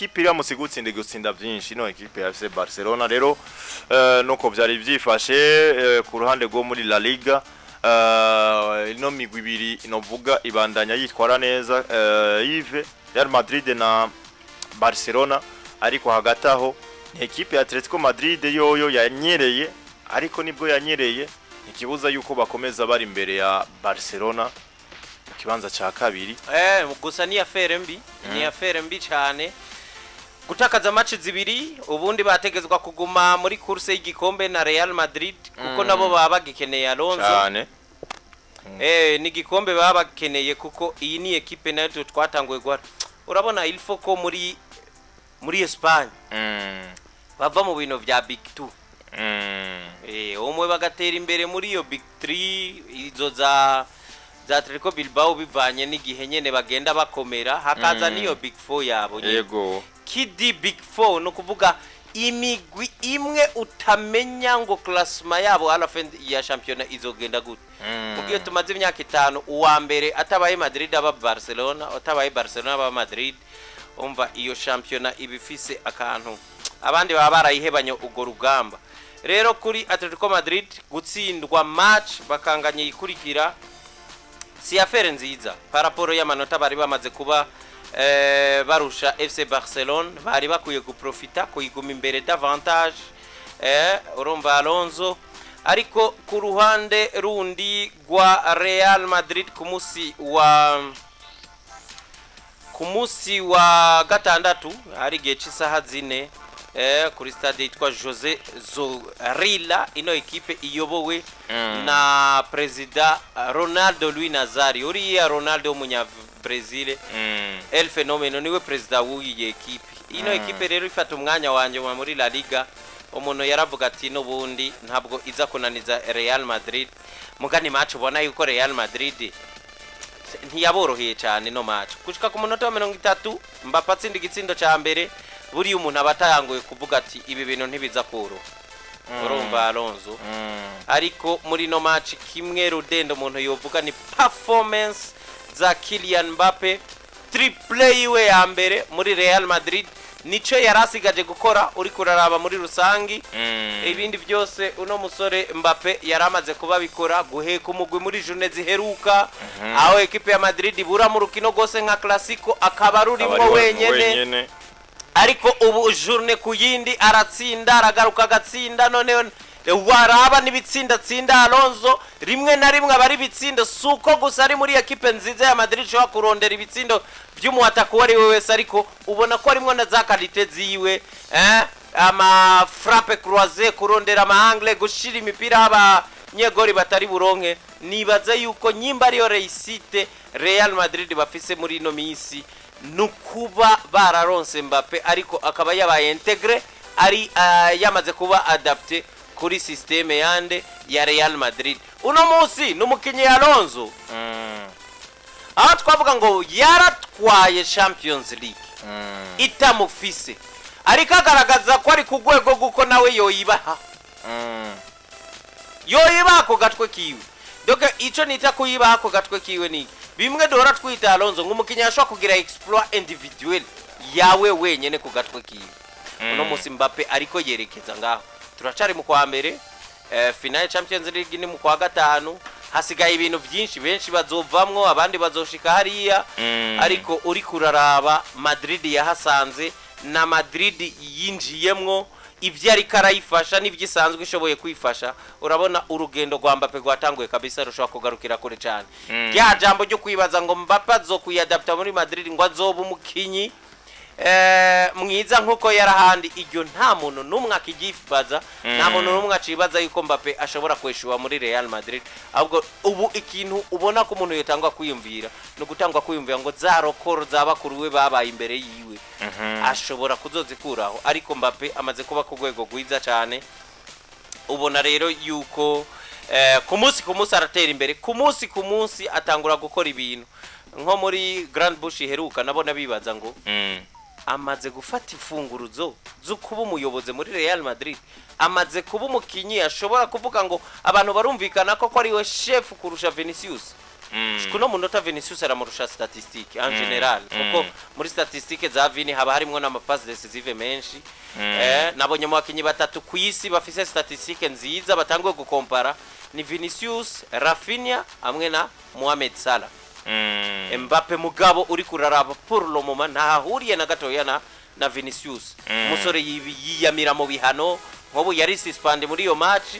Ekipe iramutse gutsinda, gutsinda byinshi no ekipe ya FC Barcelona. Rero nuko byari byifashe ku ruhande rwo muri La Liga. Ino migwi ibiri inovuga ibandanya yitwara neza, Yves, Real Madrid na Barcelona. Ariko hagati aho ni ekipe ya Atletico Madrid yoyo yanyereye, ariko nibwo yanyereye ntikibuza yuko bakomeza bari imbere ya Barcelona mu kibanza cya kabiri. Gusa ni affaire mbi, ni affaire mbi cyane gutakaza match zibiri. Ubundi bategezwa kuguma muri course y'igikombe na Real Madrid, kuko nabo baba bagikeneye Alonso. Cyane. Ni igikombe baba bakeneye, kuko iyi ni ekipe nayo twatanguye guhara. Urabona, il faut ko muri Espagne bava mu bintu vya big two. Umwe bagatera imbere muri iyo big three, izo za Atletico Bilbao, bivanye n'igihe nyene bagenda bakomera, hakaza n'iyo big four yabo nyene. Kidi big four ni ukuvuga imigwi imwe utamenya ngo classement yabo à la fin ya championnat izogenda gute. Kuko iyo tumaze imyaka 5 uwa mbere atabaye Madrid aba Barcelona, atabaye Barcelona aba Madrid, umva iyo championnat iba ifise akantu, abandi baba barayihebanye urwo rugamba. Rero kuri Atletico Madrid gutsindwa match bakanganya ikurikira si affaire nziza par rapport y'amanota bari bamaze kuba barusha FC Barcelone. Bari bakwiye guprofita kuyiguma imbere davantage. Urumva Alonso. Ariko ku ruhande rundi rwa Real Madrid, ku munsi wa gatandatu hari igihe cy'isaha 4 kuri stade yitwa Jose Zorilla, ino ekipe iyobowe na perezida Ronaldo Luis Nazario, uriya Ronaldo w'umunya Brazil, El Fenomeno, niwe perezida w'iyi ekipe. Ino ekipe rero ifata umwanya wa nyuma muri La Liga. Umuntu yaravuga ati n'ubundi ntabwo iza kunaniza Real Madrid. Mugani match ubona yuko Real Madrid ntiyaboroheye cyane. No match gushika ku munota wa 30 Mbappe atsinda igitsindo cya mbere, buriya umuntu aba atayanguye kuvuga ati ibi bintu ntibiza koroha, urumva Alonso. Ariko muri no match kimwe rudendo umuntu yovuga ni performance za Kylian Mbappe, triplé yiwe ya mbere muri Real Madrid. Nico yari asigaje gukora uri kuraraba muri rusangi. Ibindi byose uno musore Mbappe yari amaze kuba abikora, guheka umugwi muri journée ziheruka, aho ekipe ya Madrid ibura mu rukino rwose nka Clasico akaba rurimo Akaba ari wenyene. Wenyene. Ariko ubu journée ku yindi aratsinda, aragaruka agatsinda. Noneho waraba n'ibitsinda atsinda Alonso, rimwe na rimwe aba ari ibitsindo. Si uko gusa ari muri ekipe nziza ya Madrid ishobora kurondera ibitsindo by'umuhataka uwo ari we wese, ariko ubona ko harimo na za qualité ziwe, ama frappe croisée, kurondera ama angle, gushira imipira abanyegori batari buronke. Nibaza yuko nyimba ariyo réussite Real Madrid bafise muri ino minsi, nukuba bararonse Mbappe, ariko akaba yabaye intégré, ari yamaze kuba adapté kuri système yande ya Real Madrid. Uno munsi ni umukinnyi Alonso, aho twavuga ngo yaratwaye Champions League itamufise, ariko agaragaza ko ari ku rwego rw'uko nawe yoyibaha, yoyibaha ako gatwe kiwe. Donc ico nita kuyibaha ako gatwe kiwe ni bimwe duhora twita Alonso nk'umukinnyi ashobora kugira exploit individuel yawe wenyene ku gatwe kiwe. Uno munsi Mbappe ariko yerekeza ngaho. Turacari mu kwa mbere, finale Champions League ni mu kwa gatanu, hasigaye ibintu byinshi, benshi bazovamwo, abandi bazoshika hariya. Ariko uri kuraraba Madrid yahasanze na Madrid yinjiyemwo, ibyo ariko arayifasha n'ibyo isanzwe ishoboye kwifasha. Urabona urugendo rwa Mbappe rwatanguye kabisa, rushobora kugarukira kure cyane. Rya jambo ryo kwibaza ngo Mbappe azokwiyadapta muri Madrid, ngo azoba umukinyi mwiza nkuko yarahandi, iryo nta muntu n'umwe akigibaza, nta muntu n'umwe acibaza yuko Mbappe ashobora kweshuwa muri Real Madrid. Ahubwo ubu ikintu ubona ko umuntu yotangwa kwiyumvira ni ugutangwa kwiyumvira ngo za record za bakuru we babaye imbere yiwe ashobora kuzozikuraho. Ariko Mbappe amaze kuba ku rwego rwiza cyane. Ubona rero yuko ku munsi ku munsi aratera imbere, ku munsi ku munsi atangura gukora ibintu. Nko muri Grand Bush iheruka nabona bibaza ngo amaze gufata imfunguruzo zo kuba umuyobozi muri Real Madrid, amaze kuba umukinyi ashobora kuvuga ngo abantu barumvikana ko ari we chef kurusha Vinicius. Kuno munota Vinicius aramurusha statistique en général, kuko muri statistique za Vini haba harimwo n'ama passes décisives menshi. Nabonye mu bakinyi batatu ku isi bafise statistique nziza batanguye gukompara, ni Vinicius, Raphinha hamwe na Mohamed Salah. Mbappe mugabo uri kuraraba pour le moment ntahahuriye na gatoya na Vinicius. Umusore yiyamira mu bihano, nk'ubu yari suspendé muri iyo match.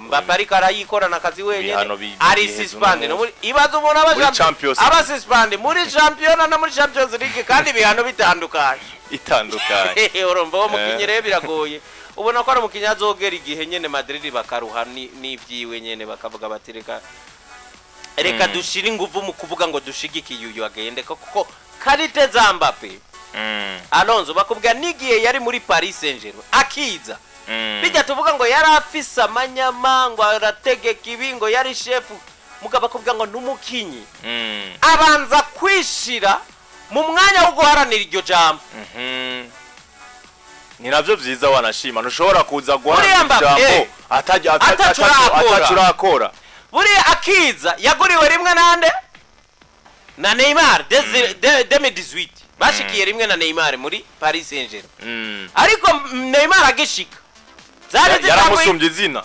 Mbappe ariko arayikorana akazi wenyine. Ibihano Ari biheza suspendé uno no muri, ibaze umuntu aba Muri Champions aba suspendé muri championnat no muri Champions League, kandi ibihano bitandukanye. Itandukanye. Urumva uwo mukinyi rero biragoye, ubona ko ari umukinyi azogera igihe nyene Madrid bakaruha n'ivyiwe nyene, bakavuga bati reka reka dushire inguvu mu kuvuga ngo dushigikiye uyu agende, kuko qualité za Mbappe, Alonso, bakubwira n'igihe yari muri Paris Saint-Germain akiza, bijya tuvuga ngo yari afise amanyama, ngo arategeka ibi, ngo yari shefu, mugabo bakubwira ngo n'umukinyi abanza kwishira mu mwanya wo guharanira iryo jambo. Ni navyo vyiza, wanashima ntushobora kuza guharanira Mbappe, ijambo ataco urakora. ataco urakora. Buriya akiza yaguriwe rimwe nande? Na Neymar. 2018 bashikiye rimwe na Neymar muri Paris Saint-Germain. Ariko Neymar agishika zari zitanguye Yaramusumbye izina.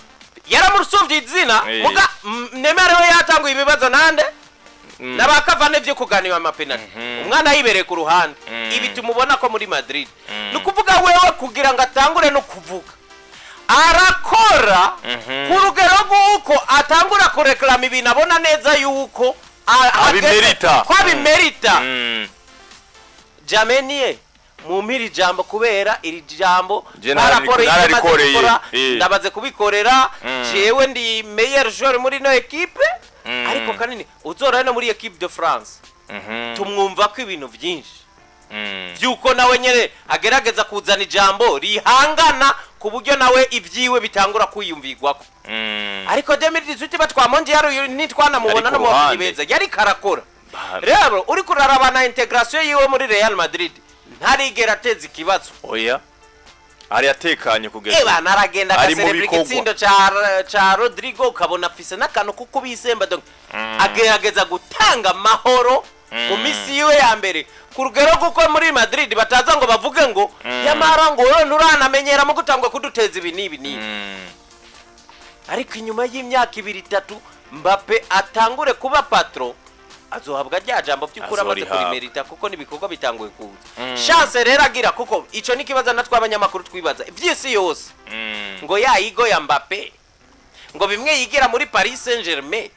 Yaramusumbye izina. Muga Neymar we yatanguye ibibazo nande? N'abakavane vyo kuganira ama penalty, umwana yibereye ku ruhande. Ibi tumubona ko muri Madrid, ni ukuvuga wewe kugira ngo atangure no kuvuga arakora ku rugero rw'uko atangura kureklama ibintu abona neza yuko Abimerita. ko abimerita. Jameniye mumpira ijambo kubera iri jambo Je par rapport y'ibyo maze nararikoreye. gukora, ndabaze kubikorera. Jewe ndi meilleur joueur muri ino équipe. Ariko kanini uzora no muri équipe de France, tumwumva ko ibintu byinshi byuko nawe nyene agerageza kuzana ijambo rihangana ku buryo nawe ibyiwe bitangura kwiyumvirwako. Ariko 2018 batwamonje yari ntitwanamubona Ari no ku mu bakinyi ruhande. beza yari karakora. Rero uri kuraraba na intégration yiwe muri Real Madrid, ntarigera ateza ikibazo. Oya, ari atekanye kugeza Eba naragenda Ari mu agaserebra bikorwa. igitsindo ca Rodrigo, ukabona afise n'akantu kuko bisemba. Donc agerageza gutanga amahoro mu misi yiwe ya mbere ku rugero kuko muri Madrid bataza ngo bavuge ngo yamara ngo wewe nturanamenyera mu gutangwa kuduteza ibi n'ibi n'ibi. Ariko inyuma y'imyaka 2, 3, Mbappe atangure kuba patron, azohabwa rya jambo by'ukuri amaze Azorihabwa. kurimerita, kuko n'ibikorwa bitanguye kuza. Chance rero agira, kuko ico ni ikibazo natwe abanyamakuru twibaza ivy'isi yose, ngo ya ego ya Mbappe, ngo bimwe yigira muri Paris Saint-Germain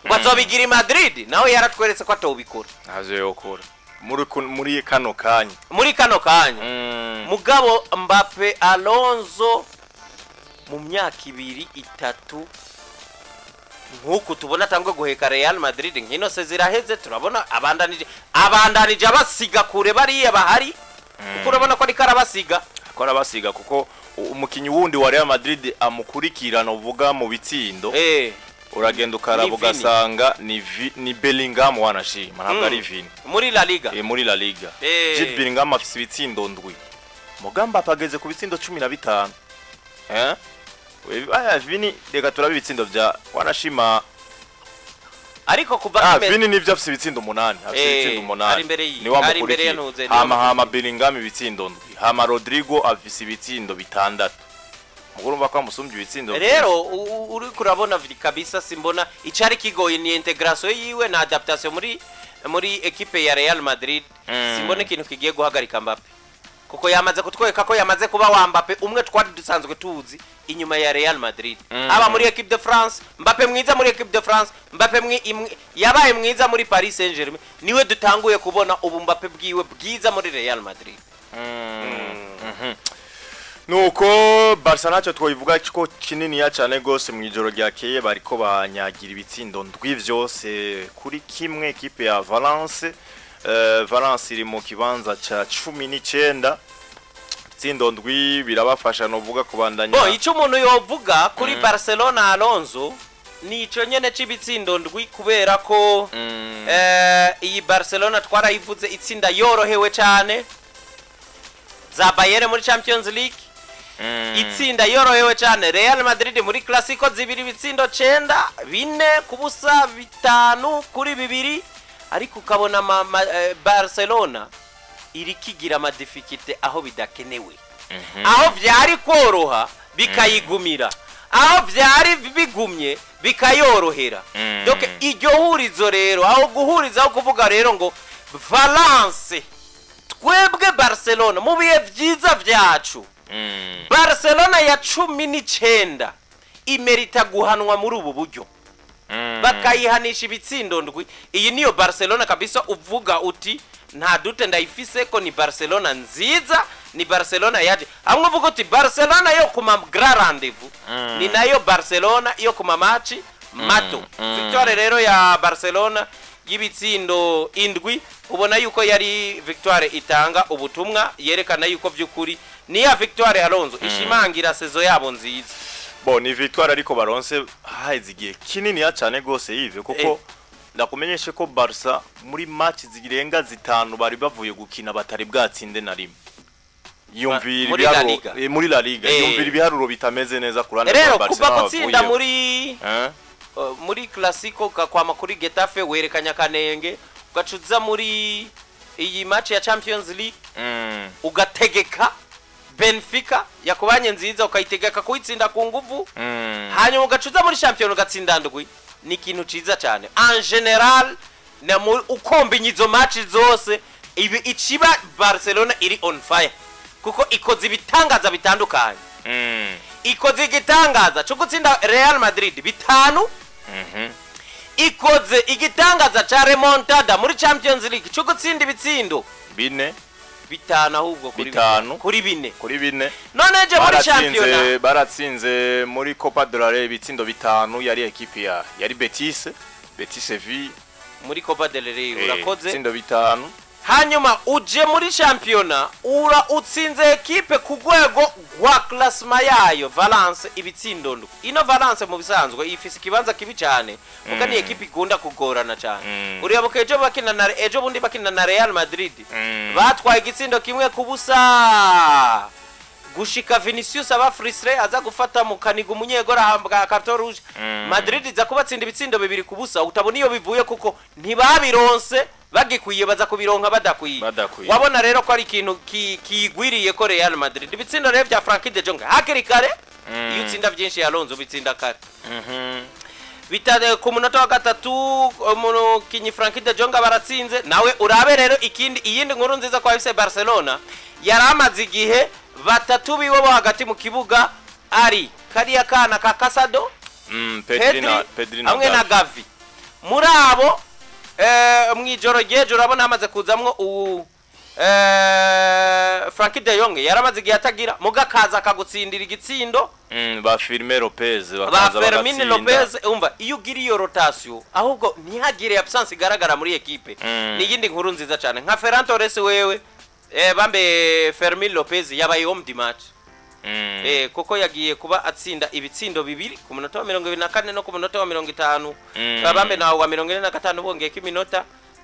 ngo azobigira i Madrid, nawe yaratweretse ko atobikora. Ntavyo yokora muri kano kanya. Muri kano kanya. Mugabo Mbappe, Alonso, mu myaka 2, 3, nk'uku tubona atangwe guheka Real Madrid nkino se ziraheze, turabona abandanije abasiga kure bariya bahari, kuko urabona ko ariko arabasiga. Ko arabasiga, kuko umukinyi wundi wa Real Madrid amukurikirana uvuga mu bitsindo, uragenda ukaraba Ni Vini. ugasanga ni Bellingham, wanashima ntabwo ari Vini. Muri La Liga. Muri La Liga. Jude Bellingham afise ibitsindo 7, Mugamba apageze ku bitsindo 15. Aya Vini, reka turabe ibitsindo bya wanashima. Ariko kuva Vini nivyo, afise ibitsindo 8, afise ibitsindo 8. Ari imbere Niwe ari imbere ya amukurikiye. Ntuze, niwe Hama amukurikiye. Bellingham ibitsindo 7, hama Rodrigo afise ibitsindo 6. Mugurumva ko amusumbye ibitsindo. Rero uri kurabona kabisa simbona icari kigoye, ni intégration yiwe na adaptation muri équipe ya Real Madrid. Simbona ikintu kigiye guhagarika Mbappe, kuko yamaze kutwereka ko yamaze kuba wa Mbappe umwe twari dusanzwe tuzi inyuma ya Real Madrid. Aba muri équipe de France, Mbappe mwiza muri équipe de France, Mbappe yabaye mwiza muri Paris Saint-Germain, niwe dutanguye kubona ubu Mbappe bwiwe bwiza muri Real Madrid. Nuko Barca ntacyo twabivuga ko kininiya cyane gose. Mu ijoro ryakeye bariko banyagira ibitsindo 7 vyose kuri kimwe équipe ya Valence. Valence iri mu kibanza ca 19, ibitsindo 7 birabafasha novuga kubandanya. Bo icyo umuntu yovuga kuri Barcelona, Alonso, ni ico nyene c'ibitsindo 7, kubera ko iyi Barcelona twarayivuze, itsinda yorohewe cyane za Bayern muri Champions League. Itsinda yorohewe cyane Real Madrid muri Clasico zibiri, ibitsindo 9, 4-0, 5-2, ariko ukabona Barcelona iri kigira ama difficultés aho bidakenewe, aho vyari koroha bikayigumira, aho vyari bigumye bikayorohera. Donc iryo hurizo rero, aho guhuriza, aho kuvuga rero ngo Valence, twebwe Barcelona mu bihe vyiza vyacu, Barcelona ya 19 imerita guhanwa muri ubu buryo, bakayihanisha ibitsindo ndwi. Iyi niyo Barcelona kabisa uvuga uti nta doute ndayifise ko ni Barcelona nziza, ni Barcelona yaje hamwe uvuga uti Barcelona yo kuma grand rendez-vous, ni nayo Barcelona yo kuma match mato. Victoire rero ya Barcelona y'ibitsindo 7, ubona yuko yari victoire itanga ubutumwa, yerekana yuko by'ukuri ni ya victoire, Alonso, ishimangira saison yabo nziza. Bo ni victoire ariko baronse haheze igihe kinini cyane gose yivyo, kuko ndakumenyeshe ko Barca muri match zirenga zitanu bari bavuye gukina batari bwatsinde na rimwe. Yumvira Muri La ibiharuro Liga. Muri La Liga. Yumvira ibiharuro bitameze neza ku ruhande Rero rwa kuva Barcelona gutsinda bavuyeho. muri Eh? muri Clasico, ukakwama kuri Getafe, werekanya akanenge, ugacuza muri iyi match ya Champions League, ugategeka Benfica yakubanye nziza, ukayitegeka kuyitsinda ku nguvu, hanyuma ugacuza muri champion ugatsinda ndwi, ni ikintu ciza cyane en général. Na ukombinya izo match zose, ibi ikiba Barcelona iri on fire, kuko ikoze ibitangaza bitandukanye. Ikoze igitangaza cyo gutsinda Real Madrid 5, ikoze igitangaza ca remontada muri Champions League cyo gutsinda ibitsindo 4. 5 ahubwo kuri 5. Kuri 4. Kuri 4. None ejo muri Baratsinze shampiyona baratsinze muri Copa del Rey ibitsindo 5, yari ekipe ya yari Betis Sevilla. Muri Copa del Rey. Urakoze. Ibitsindo 5. Hanyuma uje muri shampiyona, ura utsinze ekipe ku rwego rwa classement yayo, Valence, ibitsindo ndwi. Ino Valence mu bisanzwe ifise ikibanza kibi cyane, kuko ni ekipe ikunda kugorana cyane. Uribuka ejo bakina na, ejo bundi bakina na Real Madrid, batwaye igitsindo 1-0, gushika Vinicius aba frustré, aza gufata mu kaniga umunyegora, ahabwa carton rouge. Madrid iza kubatsinda ibitsindo 2-0, utabona iyo bivuye, kuko ntibabironse bagikwiye, baza kubironka badakwiye. Badakwiye. Wabona rero ko ari ikintu kigwiriye ko Real Madrid. Ibitsindo rero bya Frenkie de Jong hakiri kare. Iyo utsinda byinshi, Alonso, bitsinda kare. Bitade ku munota wa 3, umukinyi Frenkie de Jong baratsinze nawe. Urabe rero ikindi, iyindi nkuru nziza kwa FC Barcelona, yari amaze igihe batatu biwe bo hagati mu kibuga, ari kariya kana ka Casado, Pedri na Pedri na hamwe na Gavi. Gavi. Muri abo mw'ijoro ry'ejo urabona hamaze kuzamwo ubu Frenkie de Jong, yaramaze igihe atagira muga kaza akagutsindira igitsindo. Ba Fermin Lopez Ba bakaza Fermin bagatsinda. Lopez. Umva, iyo ugira iyo rotation, ahubwo ntihagire absence igaragara muri ekipe, ni iyindi nkuru nziza cyane. Nka Ferran Torres wewe, bambe Fermin Lopez yabaye homme du match, kuko yagiye kuba atsinda ibitsindo 2 ku munota wa 24 no ku munota wa 50, bambe nawe wa 45 bongeyeko iminota,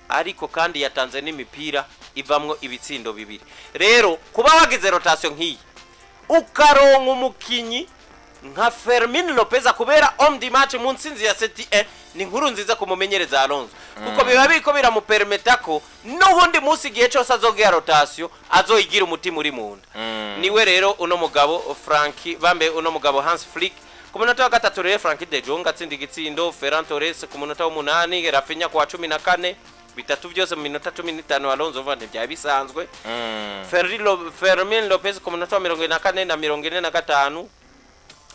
ariko kandi yatanze n'imipira ivamwo ibitsindo 2. Rero kuba wagize rotation nk'iyi, ukaronka umukinyi nka Fermin Lopez kubera homme du match mu ntsinzi ya 7, ni inkuru nziza kumumenyereza Alonso, kuko biba biriko biramupermeta ko n'ubundi munsi igihe cyose azogira rotation azoyigira umutima uri mu nda. Niwe rero uno mugabo Frenkie, bambe uno mugabo Hans Flick. Ku munota wa 3 rero Frenkie de Jong atsinda igitsindo, Ferran Torres ku munota w'8, Raphinha ku wa 14, bitatu byose mu minota 15, Alonso, uva ntibyari bisanzwe. Fermin Lopez ku munota wa 44 na 45.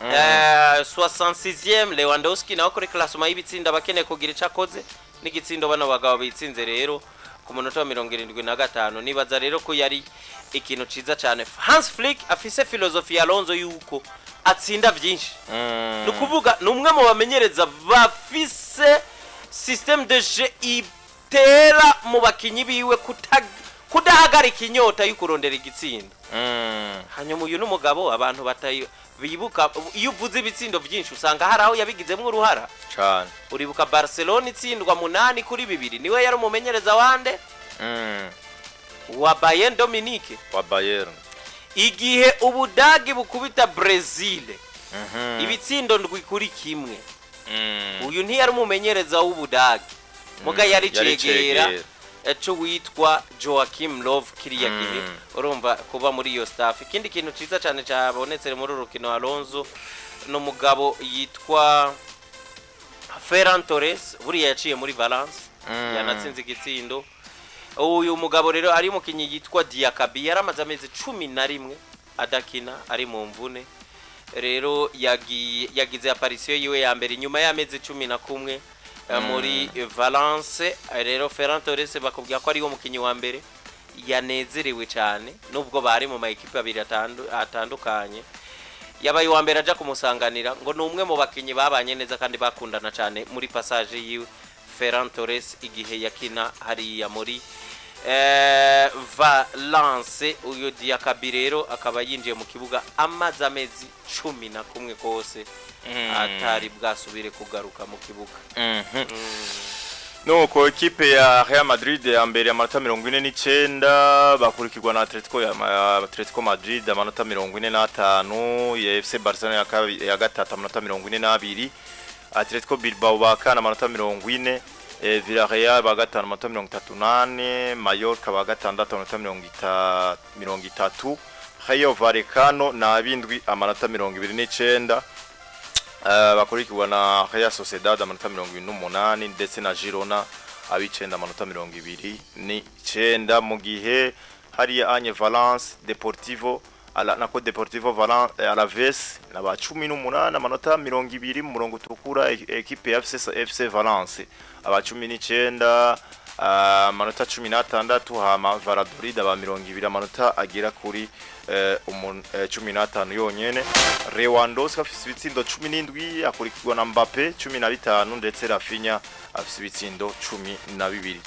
66e Lewandowski nawe kuri classement y'ibitsinda bakeneye kugira ico akoze n'igitsindo. Bano bagabo bitsinze rero ku munota wa 75. Nibaza rero ko yari ikintu ciza cyane. Hans Flick afise philosophie ya Alonso yuko atsinda byinshi. Ni ukuvuga ni umwe mu bamenyereza bafise système de jeu itera mu bakinyi biwe kudahagarika inyota yo kurondera igitsindo. Hanyuma uyu n'umugabo abantu batayi bibuka, iyo uvuze ibitsindo byinshi usanga hari aho yabigizemo uruhara. Cane. Uribuka Barcelona itsindwa 8-2, niwe yari umumenyereza wande? Wa Bayern Dominique. Wa Bayern. Igihe Ubudagi bukubita Brazil ibitsindo 7-1, uyu ntiyari umumenyereza w'Ubudagi, muga yari Yari cegera cegera. C'uwitwa Joachim Löw kiriya gihe. Urumva kuba muri iyo staff. Ikindi kintu ciza cyane cyabonetse muri uru rukino, Alonso, ni umugabo yitwa Ferran Torres. Buriya yaciye muri Valence, yanatsinze igitsindo. Uyu mugabo rero ari umukinnyi yitwa Diakabi, yaramaze amezi 11 adakina, ari mu mvune. Rero yagiye yagize apparition yiwe ya mbere nyuma y'amezi 11 muri Valence. Rero Ferran Torres bakubwira ko ariwo mukinnyi wa mbere yanezerewe cyane, nubwo bari mu ma ekipe abiri atandukanye. Yabaye uwa mbere aja kumusanganira, ngo ni umwe mu bakinnyi babanye neza kandi bakundana cyane muri passage yiwe, Ferran Torres, igihe yakina hariya muri Valence. Uyu Diakabi rero akaba yinjiye mu kibuga amaze amezi 11 kose atari bwasubire kugaruka mu kibuga. Nuko ekipe ya Real Madrid ya mbere, amanota 49, bakurikirwa na Atletico ya Atletico Madrid, amanota 45, ya FC Barcelona ya gatatu, amanota 42, Atletico Bilbao ba kane, amanota 40, Villarreal ba gatanu, amanota 34, Mallorca ba gatandatu, amanota 30, Rayo Vallecano na abindwi, amanota 29, bakurikirwa na Real Sociedad, amanota 28, ndetse na Girona abicenda, amanota 29. Mu gihe hariya Anye Valence, Deportivo ala, nako Deportivo Valence, Alaves na ba 18, amanota 20 mu murongo utukura. Ekipe ya FC Valence aba 19, amanota 16, hama Valladolid aba 20, amanota agera kuri 15 yonyene. Lewandowski afise ibitsindo 17, akurikirwa na Mbappe 15, ndetse Raphinha afise ibitsindo 12.